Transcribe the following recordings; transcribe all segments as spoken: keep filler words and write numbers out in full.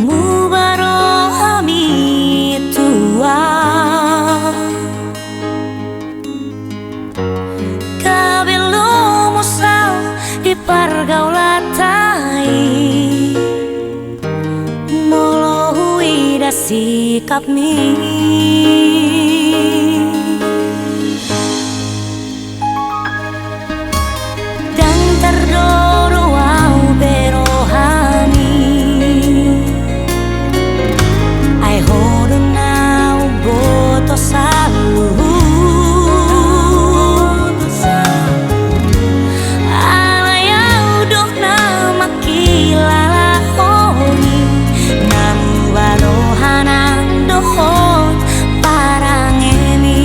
Muba rohami Tuhan, gabe lomo au di pargaulanta i, molo huida sikapmi. Ndang tardodon au be rohami, ai Ho do na umboto saluhut. Alai au do na mangkilala Ho i, na muba roha nang dohot parangemi.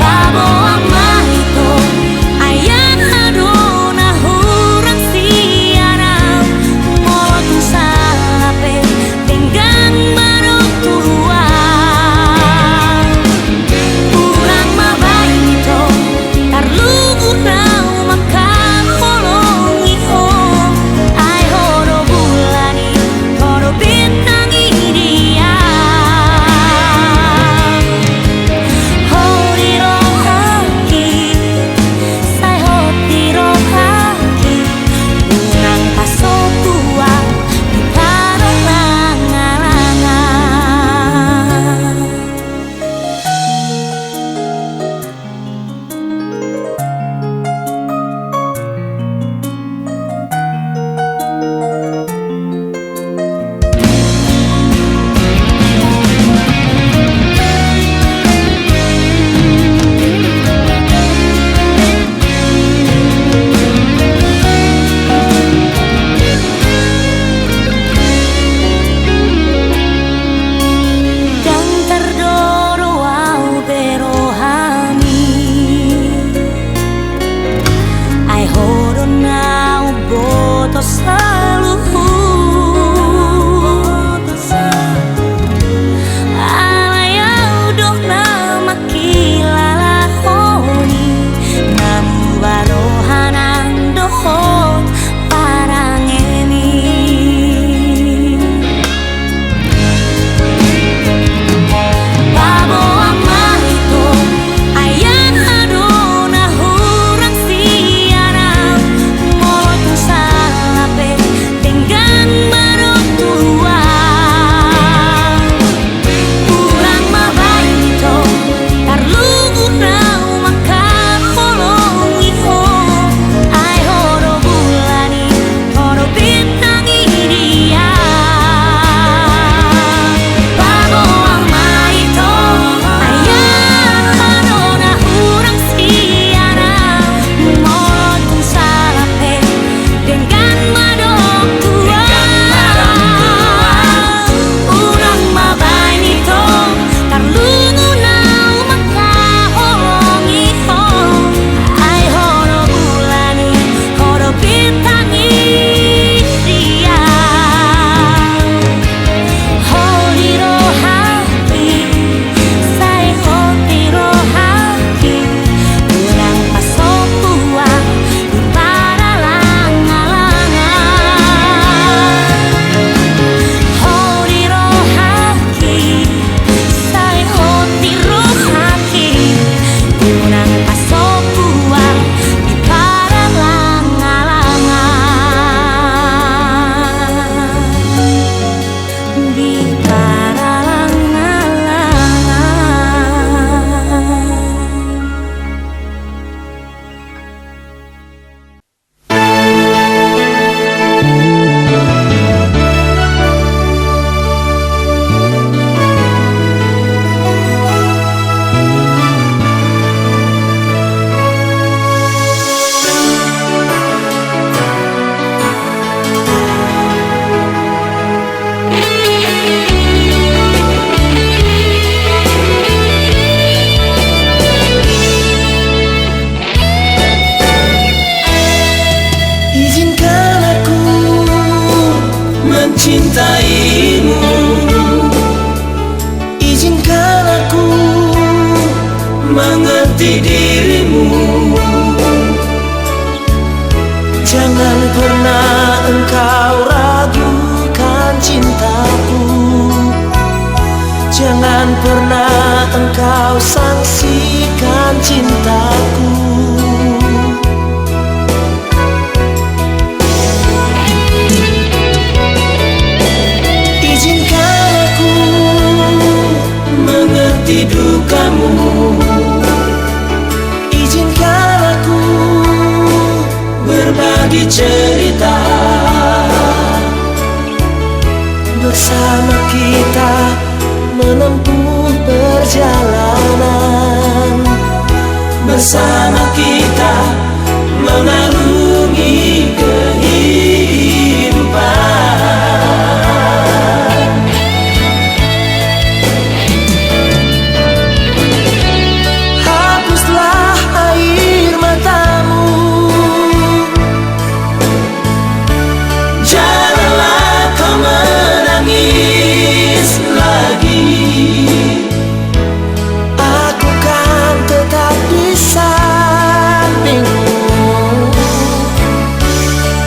Paboa ma ito, ai Ho do na hurang sian au, molo tung sala pe denggan ma dohot tu au. Unang ma baen ito, tarlumobi au mangkaholongi ho, ai Ho do bulan i, Ho do bintang i di au. Ho di rohangki, sai hot di rohangki, unang pasombu au di parallangallangan. Ndang tardodon au be rohami, ai Ho do na umboto saluhut. Alai au do na mangkilala Ho i, na muba roha nang dohot parangemi. Paboa ma ito, ai Ho do na hurang sian au, molo tung sala pe denggan ma dohot tu au. Unang ma baen ito, tarlumobi au mangkaholongi ho, ai Ho do bulan i, Ho do bintang i di au. Paboa ma ito, ai Ho do na hurang sian au, molo tung sala pe denggan ma dohot tu au. Unang ma baen ito, tarlumobi au mangkaholongi ho, ai Ho do bulan i, Ho do bintang i di au. Ho di rohangki, sai hot di rohangki, unang pasombu au di parallangallangan. Ho di rohangki, sai hot di rohangki, unang pasombu au di parallangallangan. Di parallangallangan. Izinkan aku mencintaimu. Izinkan aku mengerti dirimu. Jangan pernah engkau ragukan cintaku. Jangan pernah engkau sangsikan cintaku. Izinkan aku mengerti dukamu. Izinkan aku berbagi cerita. Bersama kita menempuh perjalanan. Bersama kita mengarungi kehidupan. Hapuslah air matamu. Janganlah kau menangis lagi. Aku kan tetap di sampingmu.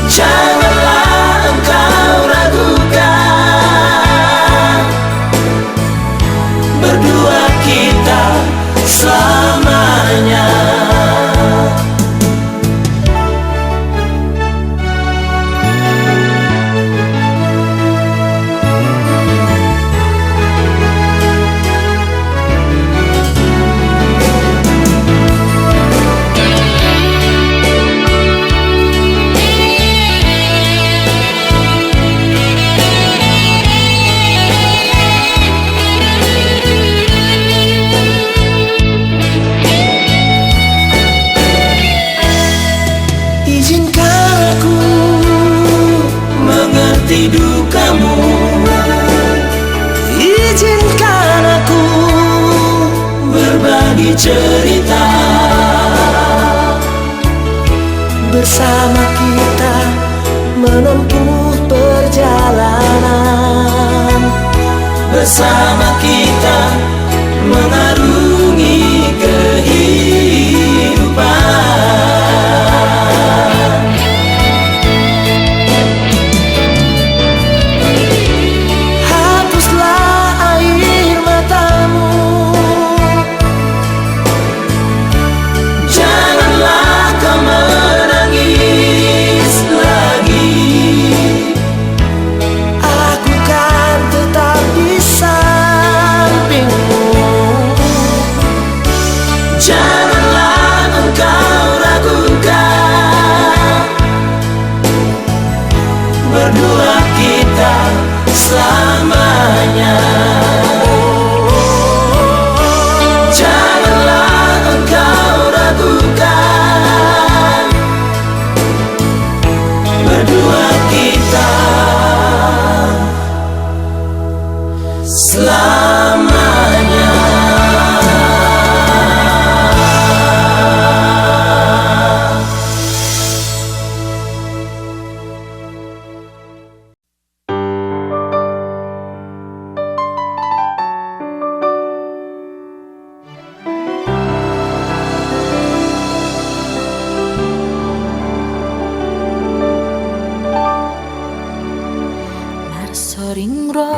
Janganlah engkau ragukan. Berdua kita selamanya. Izinkan aku mengerti dukamu. Izinkan aku berbagi cerita. Bersama kita menempuh perjalanan. Bersama kita mengarungi kehidupan. Hapuslah air matamu. Janganlah kau menangis lagi. Aku kan tetap di sampingmu. Janganlah engkau ragukan. Berdua kita selamanya. Janganlah engkau ragukan. Berdua kita selamanya. Marsoring ro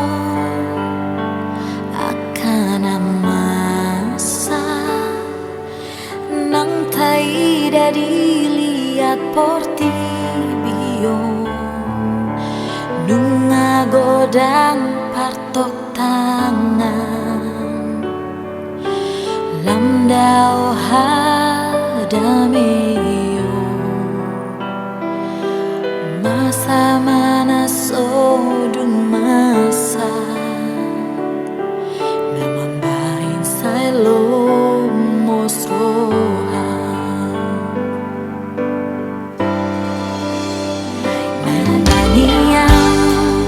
angka na masa, nang taida di liat portibi on, nunga godang partontangan. Lam dao hadameon, masa ma na so dung masa, na mambahen sai lomos roha. Nanian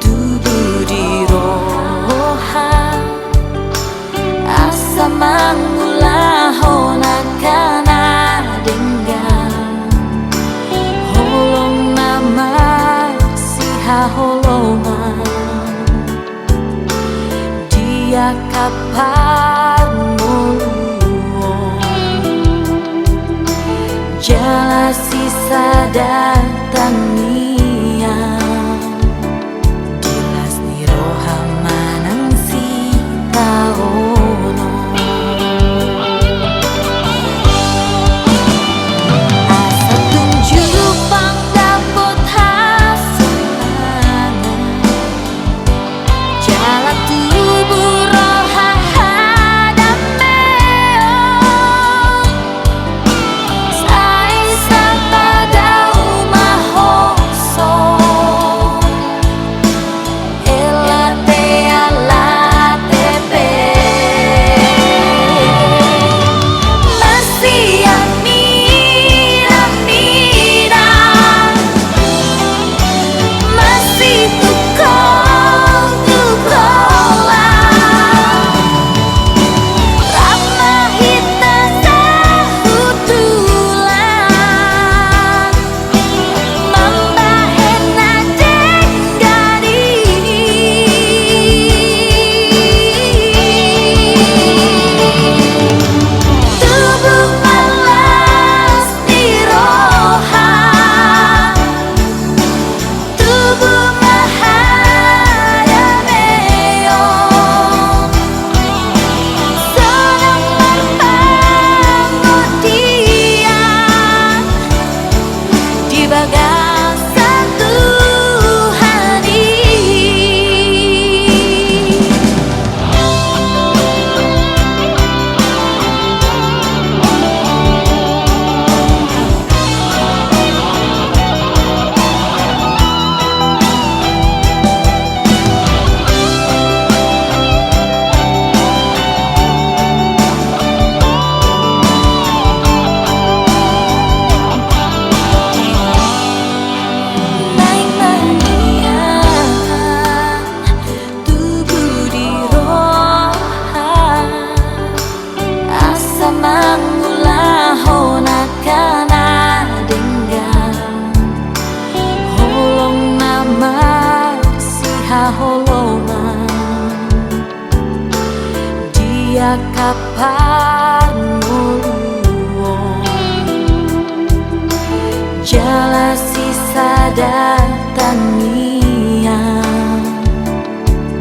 tubu di roha, asa mangulahon angka na denggan, holong na marsihaholongan. Di angka parngoluon, jala sisa Datang ia di las ni roha manang sitaonon. Asa tung jupang dapot hasonangan, jala tubu roha hadameon. Sai sapada uma hoso, ela te ala te pe. Masiamina-mina, masitungkol-tungkol, rap ma hita sahutulan mambahen na denggan i. Tubu ma las ni roha, tubu ma hadameon, sonang marpangondian di bagasan Tuhan i. Naeng ma nian tubu di roha, asa mangulahon angka na denggan, holong na marsihaholongan di angka parngoluon. Jala sisada tangiang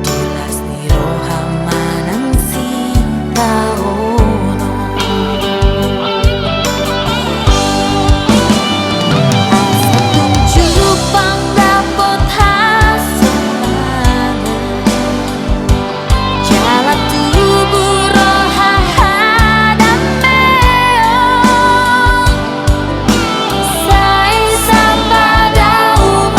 di las ni roha manang sitaonon. Asa tung jupang dapot hasonangan, jala tubu roha hadameon. Sai sapada uma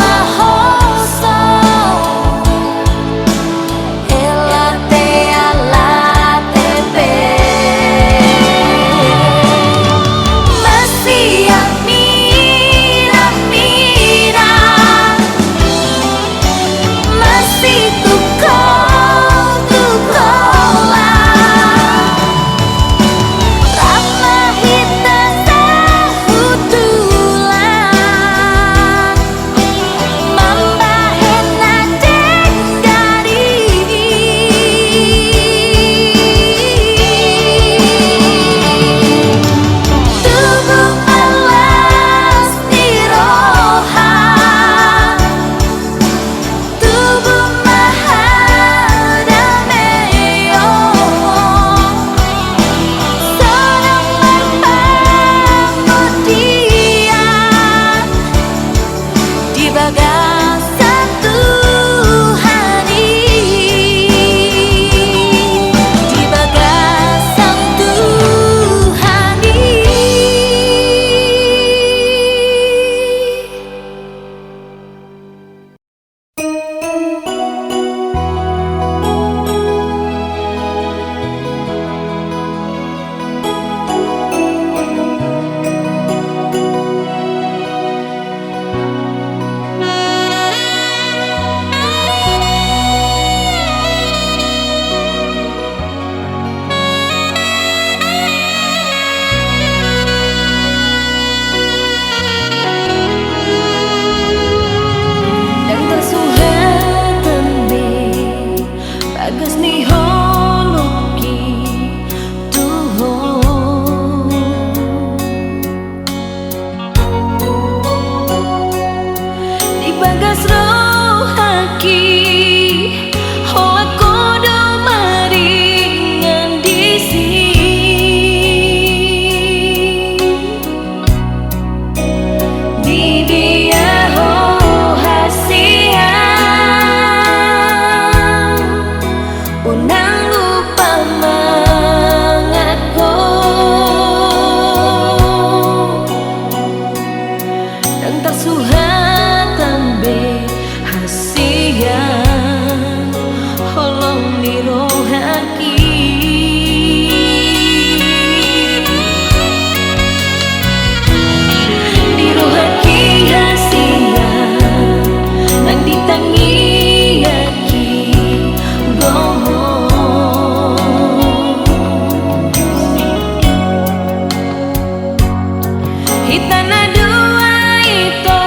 Di dia ho hasian, unang lupa manganhon. Ndang tarsuhatan be hasian holong ni rohangki. Di rohangki hasian nang di tangiangki gomos. Hita na dua ito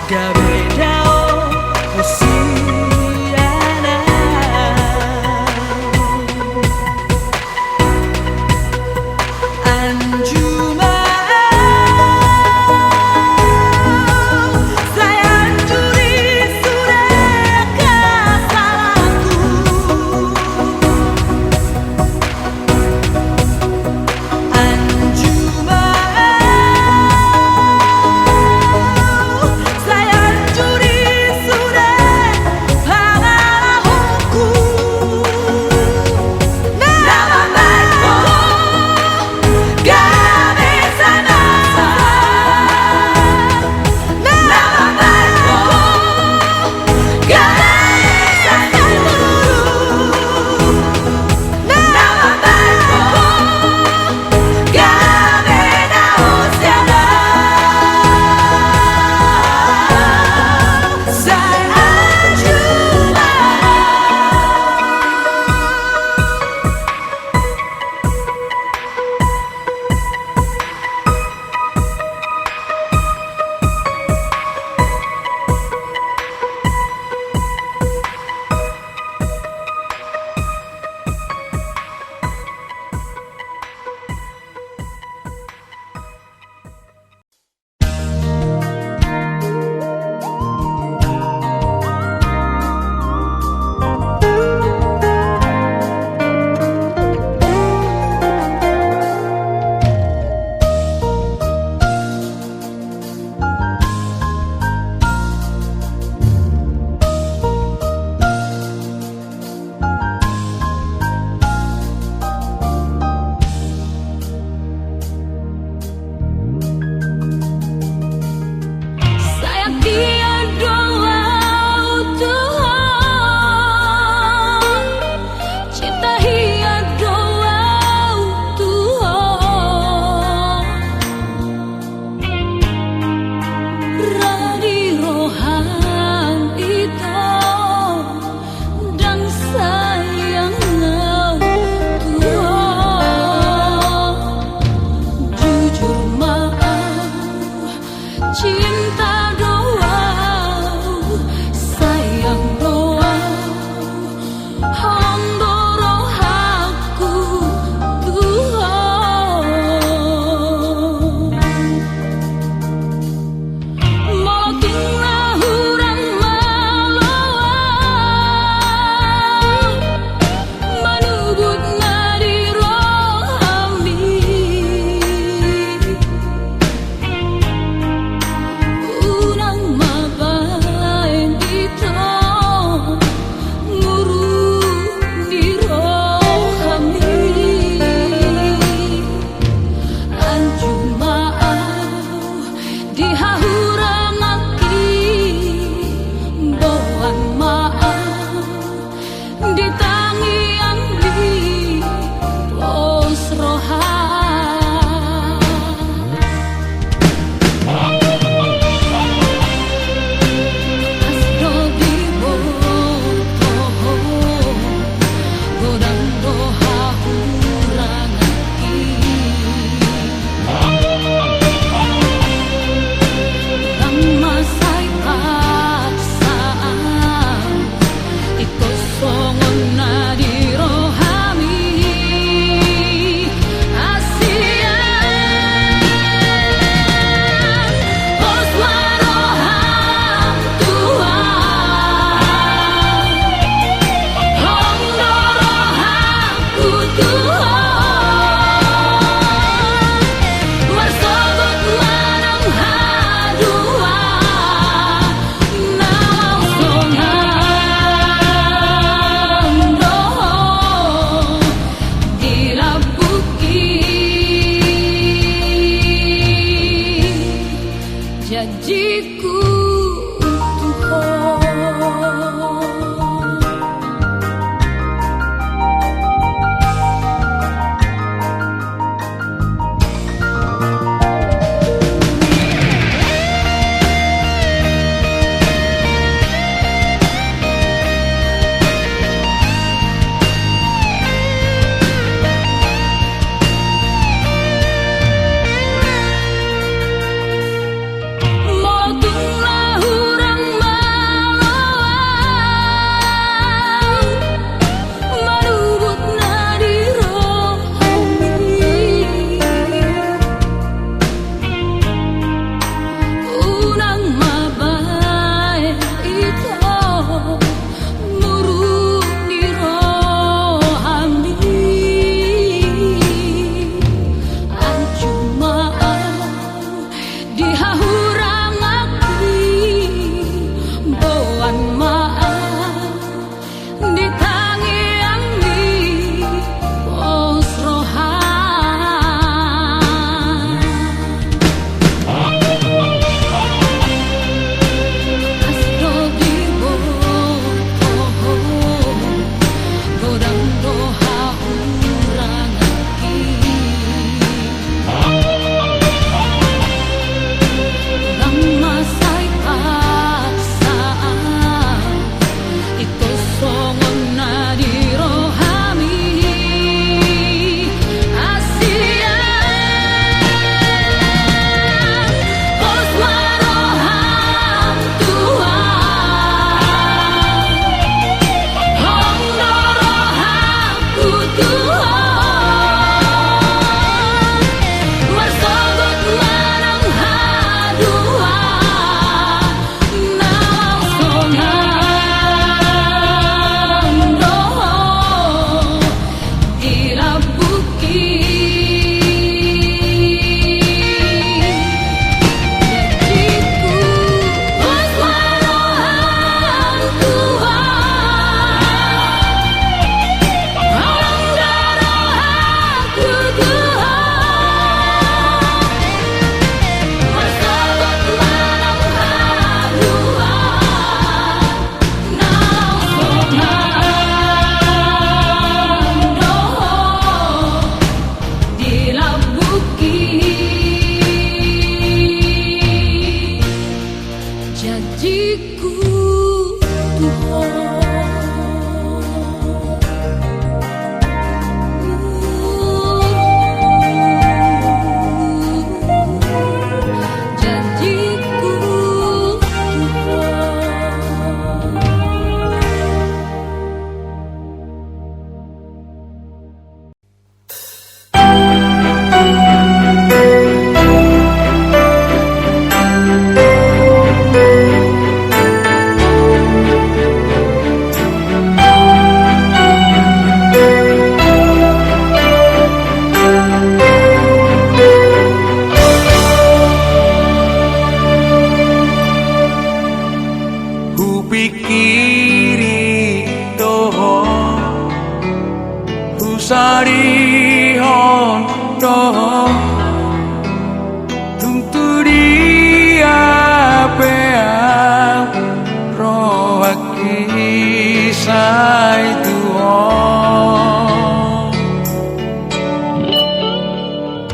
Gabe dao Hosiana. Anjuma au, sai anjuri sude hasalangku. Anjuma au, sai Janjiku tu ho. Janjiku tu ho. Hupikiri do ho, husadihon do ho, tung tu dia pe au rohangki sai tu ho.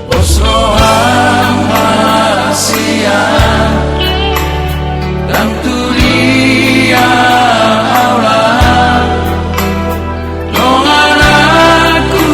Pos roham ma sian, ndang tu dia au laho, donganku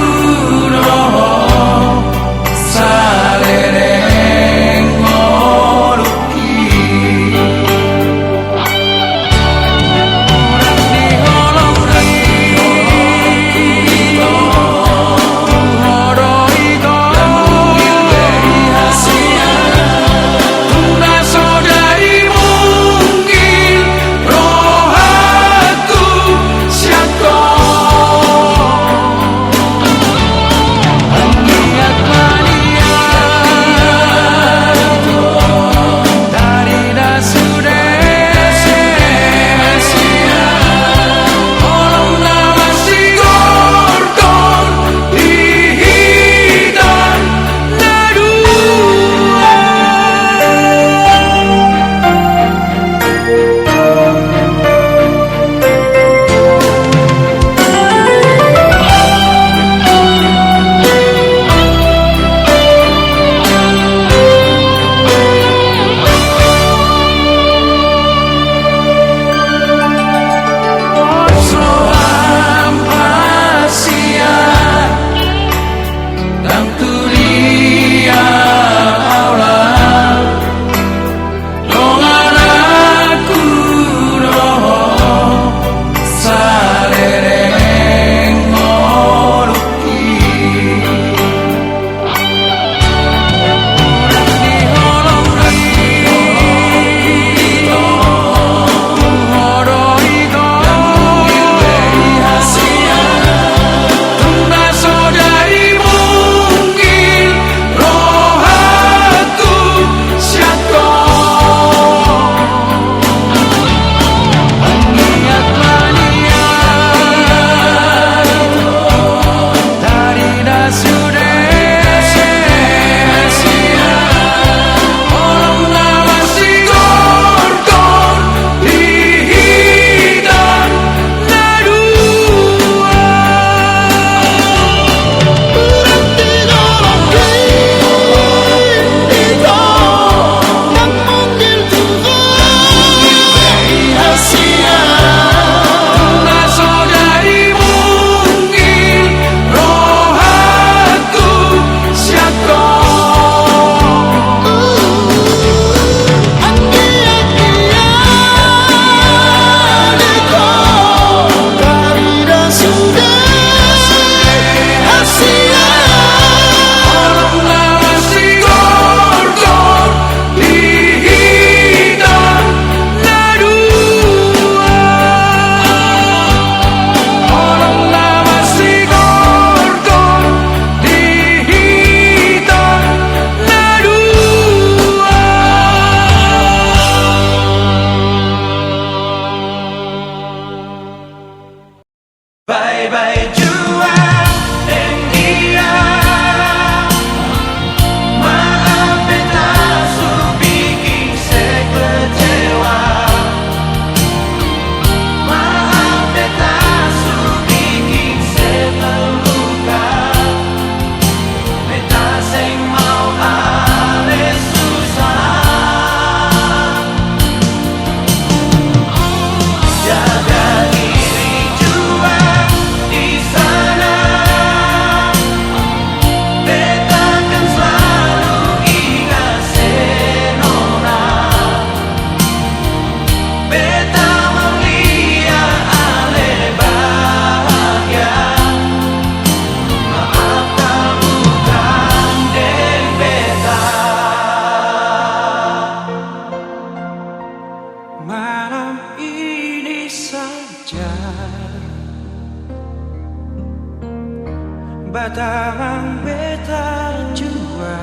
Beta, amang beta jua,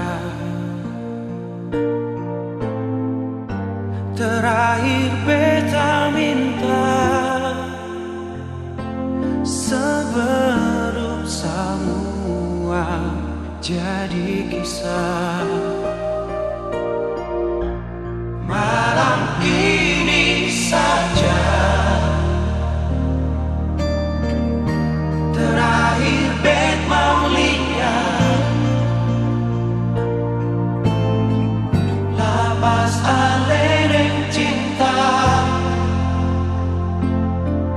terakhir beta minta, sebelum semua jadi kisah. Malam ini saja, terakhir bet mau lihat, lapas ale deng cinta,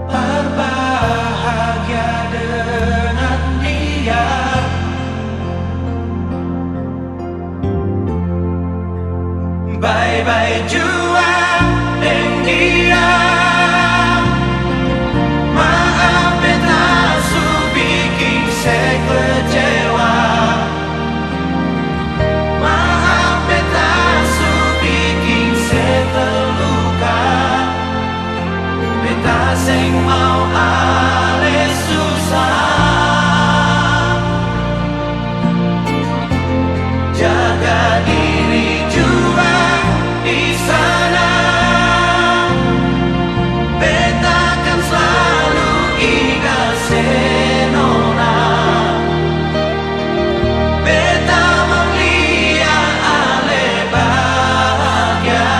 berbahagia dengan dia. Bye-bye jua deng dia. Maaf beta su bikin se kecewa. Maaf beta su bikin se terluka. Beta seng mau ale susah. Jaga diri jua di sana. Beta kan selalu ingat se nona. Beta manglia ale bahagia.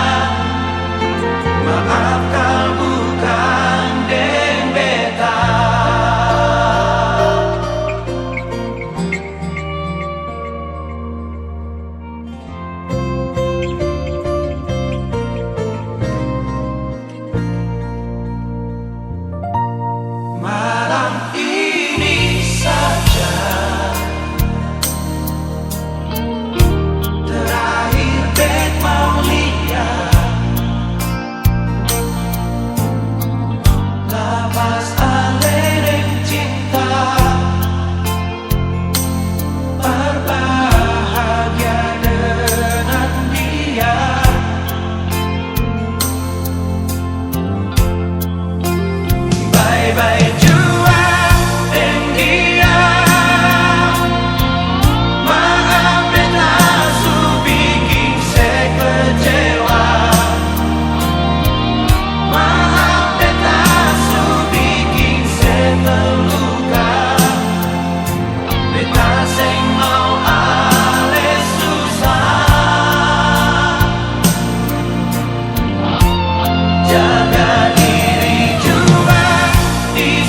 Maaf kal bukan deng beta. Malam ini saja, terakhir bet mau lihat, lapas ale deng cinta, berbahagia dengan dia. Bye-bye jua deng dia. Maaf beta su bikin se kecewa. Maaf beta su bikin se terluka. Beta seng mau ale susah. Jaga diri jua di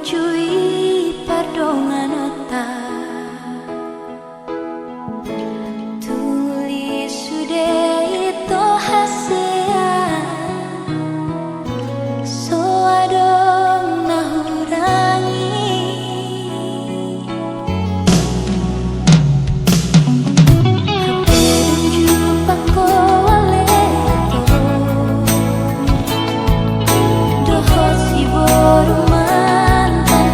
Jui pardonganonta. Tuli sude ito hasea, so adong na hurangi. Hape dung jumpangku ale ahu dohot si boru mantan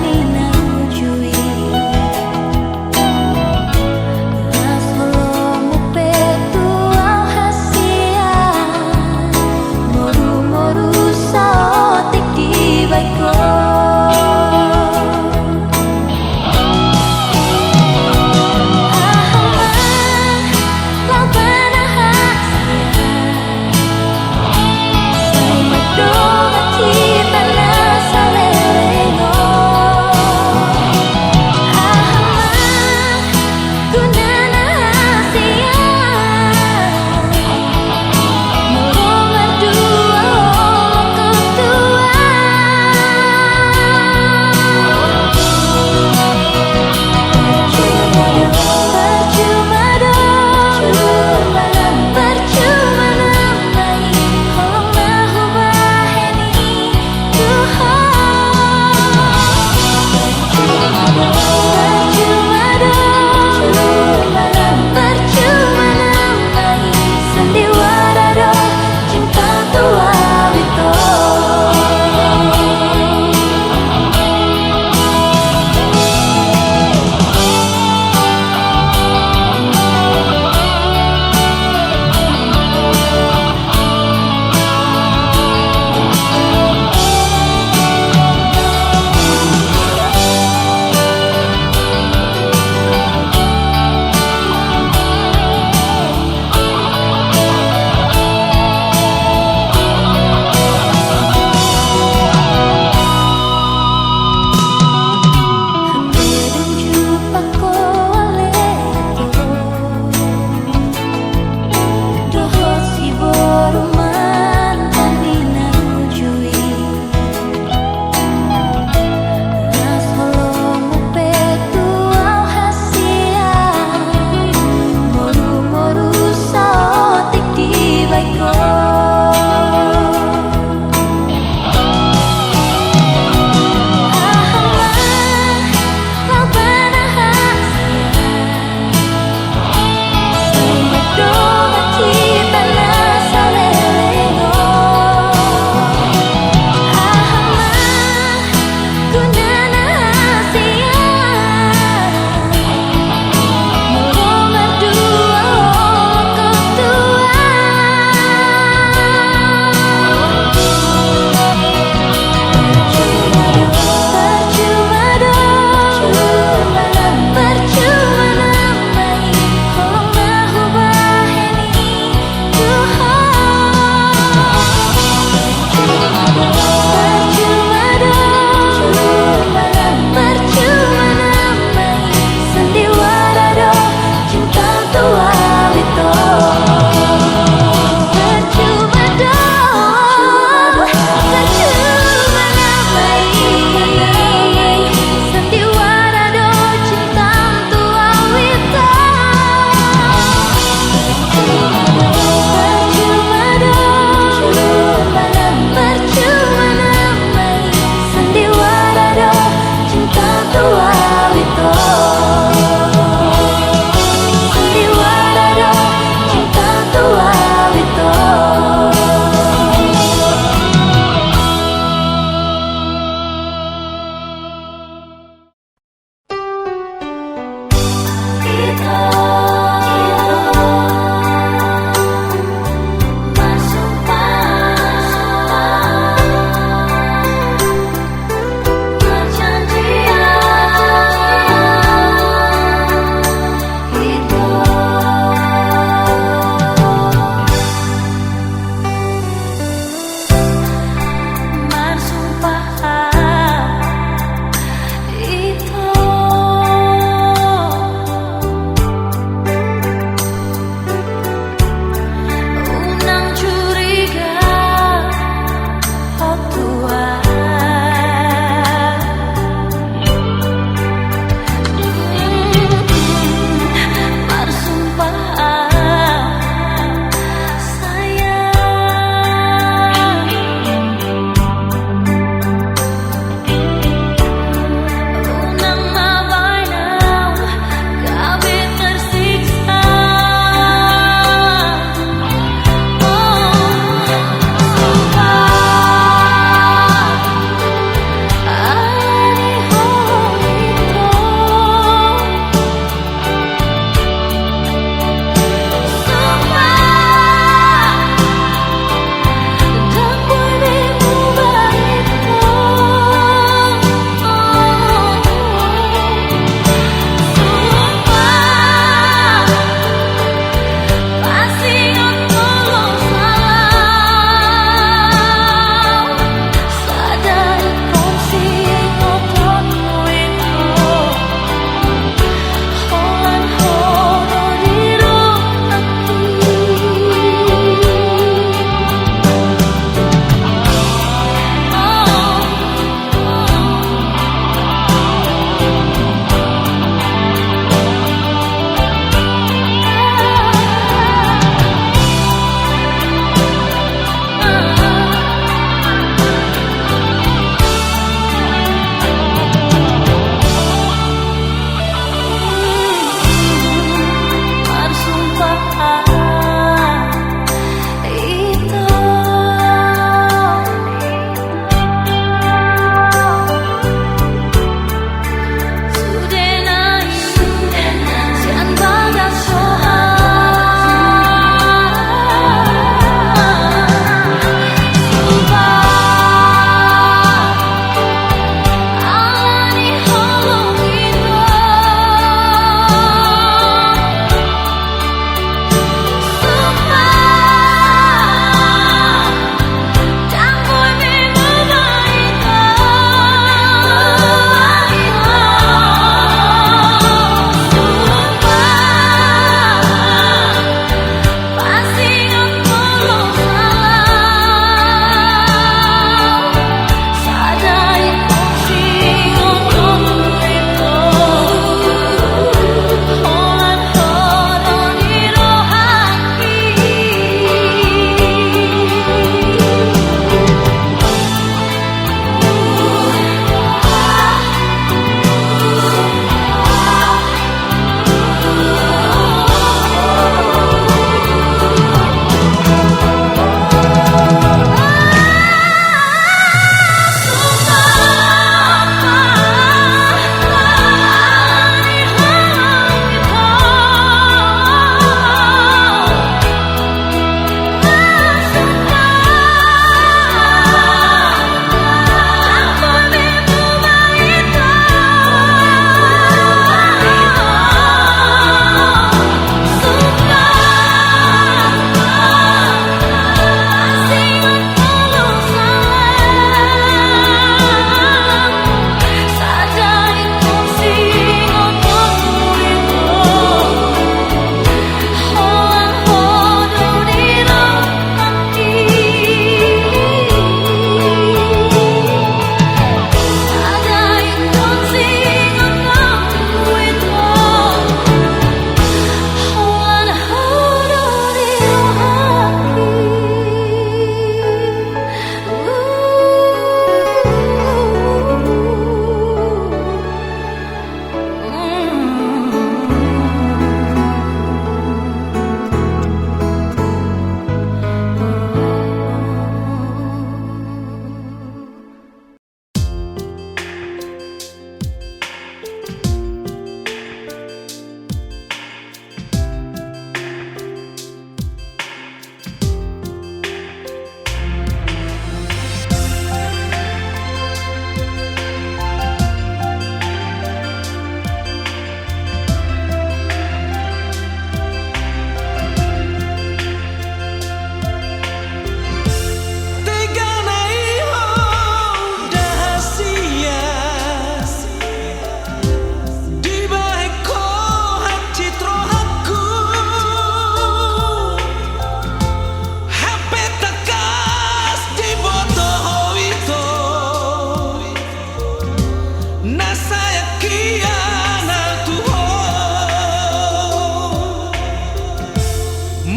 Na sayang hian au tu ho.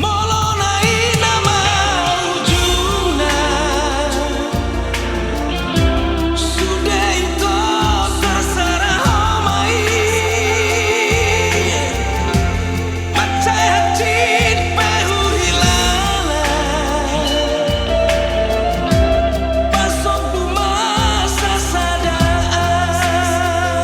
Molo na i nama ujungna, sude i do, terserah ho ma i. Mansai hansit pe huhilala, pasombu ma sasada an.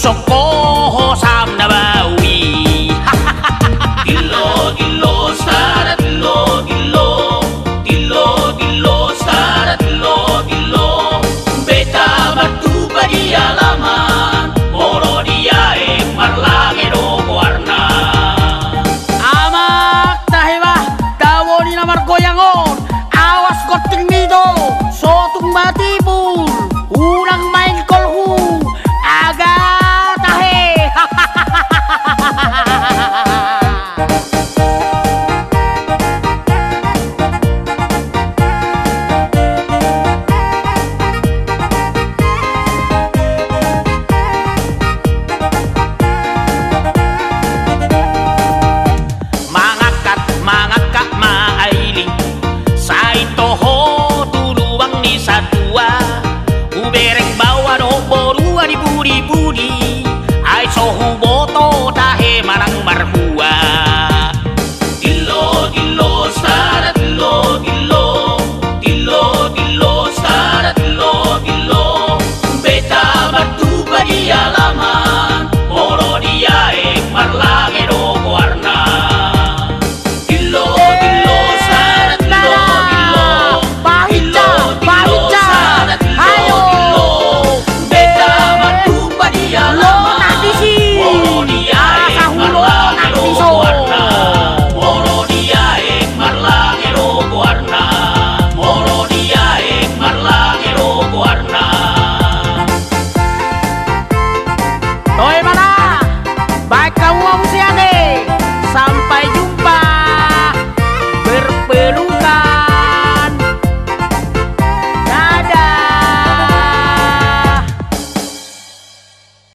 Soko ho sam na bau i. Tillo, tillo, sada, tillo, tillo. Tillo, tillo, sada, tillo, tillo. Beta martupa di alaman, molo di aek marlange do goarna. Amang tahe bah, tabo ni na margoyang on. Awas gonting ni do, so tung ma timbul. Unang main kolhu, aga tahe. Mangangkat, mangangkat ma aili, sai toho tu lubang ni satua. Hubereng baoa dohot borua di pudi-pudi, ai so huboto tahe manang marhua. Tillo, tillo, sada, tillo, tillo. Tillo, tillo, sada, tillo, tillo. Beta martupa di alaman, molo di aek marlange do goarna. Tillo, tillo, sada, tillo, tillo. Pahinca, pahinca. Ayo. Beta martupa di alaman, molo di aek marlange do goarna. Molo di aek marlange do goarna. Molo di aek marlange do goarna. Toe ma na, baen hamu ma muse ate,